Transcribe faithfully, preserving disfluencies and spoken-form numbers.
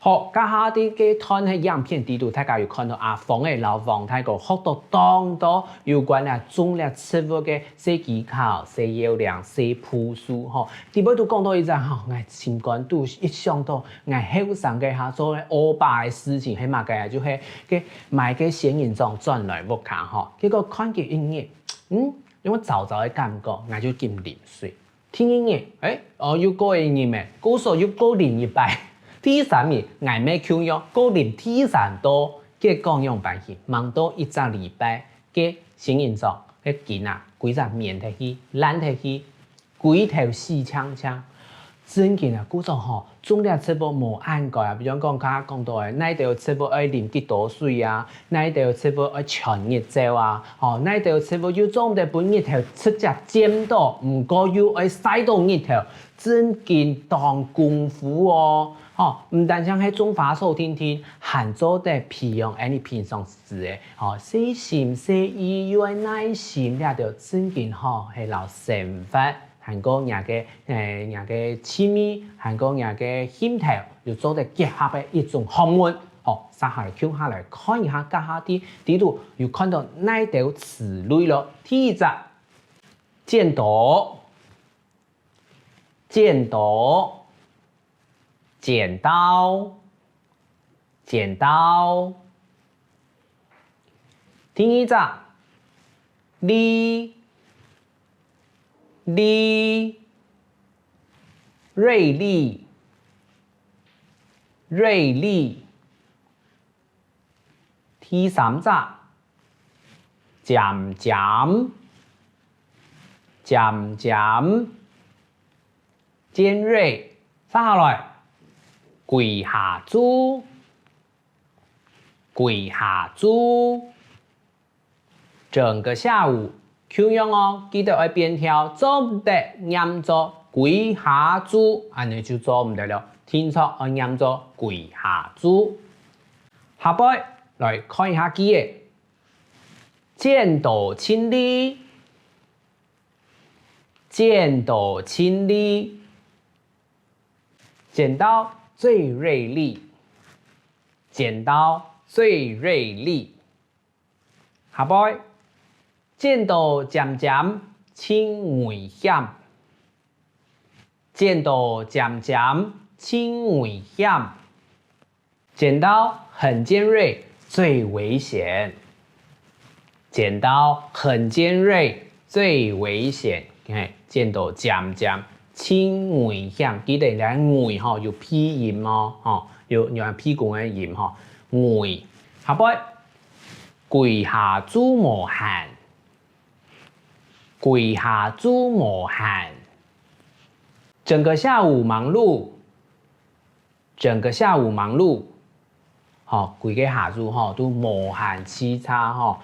好，這下在這段个影片裡肚，大家有看著阿芳仔摎黃大哥學著當多有關啊種這植物个細技巧、細要領、細步數吼。裡背都講著一隻吼，𠊎心肝肚一想著𠊎後生該下做个惡霸个事情係麼个啊？就係該買該仙人掌轉來屋下吼，結果看佢一日，嗯，有燥燥个感覺，𠊎就緊淋水。 第二日，欸，哦，又過一日咩，故所又過淋一擺。第三日，𠊎乜共樣過淋第三到，結果仰般去，吂到一隻禮拜，該仙人掌个根啊，歸隻綿忒去，爛忒去，歸頭死淨淨。真經啊，故所吼，種這植物無恁該啊，比如講，頭下講著个，哪兜植物愛淋幾多水啊，哪兜植物愛全日照啊，吼，哪兜植物又做毋得分日頭直接濺著，毋過又愛曬著日頭， 真經當功夫哦！吼，毋單淨係種花草定定，還做得培養𠊎俚平常時个，吼，細心細意又愛耐心，這兜真經吼係摎生活，還過若个，欸，若个趣味，還過若个興頭，又做得結合个一種學問。好，接下來共下來看一下，頭下裡肚有看著哪兜詞彙囉？第一隻，剪刀， 剪刀，剪刀，剪刀。第二隻，利，利，銳利，銳利。 第三隻，尖尖，尖尖，尖銳。接下來，歸下晝，歸下晝。 整個下午，共樣哦，記得愛變調，做毋得唸做歸下晝，恁仔就做毋得了，定著愛唸做歸下晝。下背來看一下句仔，剪刀盡利，剪刀盡利，剪刀最銳利，剪刀最銳利。 下背，剪刀尖尖盡危險，剪刀尖尖盡危險，剪刀很尖銳最危險，剪刀很尖銳最危險。嘿，剪刀尖尖盡危險，記得這危吼有鼻音哦，吼，有有鼻公个音吼，危。下背， 歸下晝無閒，歸下晝無閒。整個下午忙碌，整個下午忙碌。吼，歸個下晝吼，都無閒洎杈吼，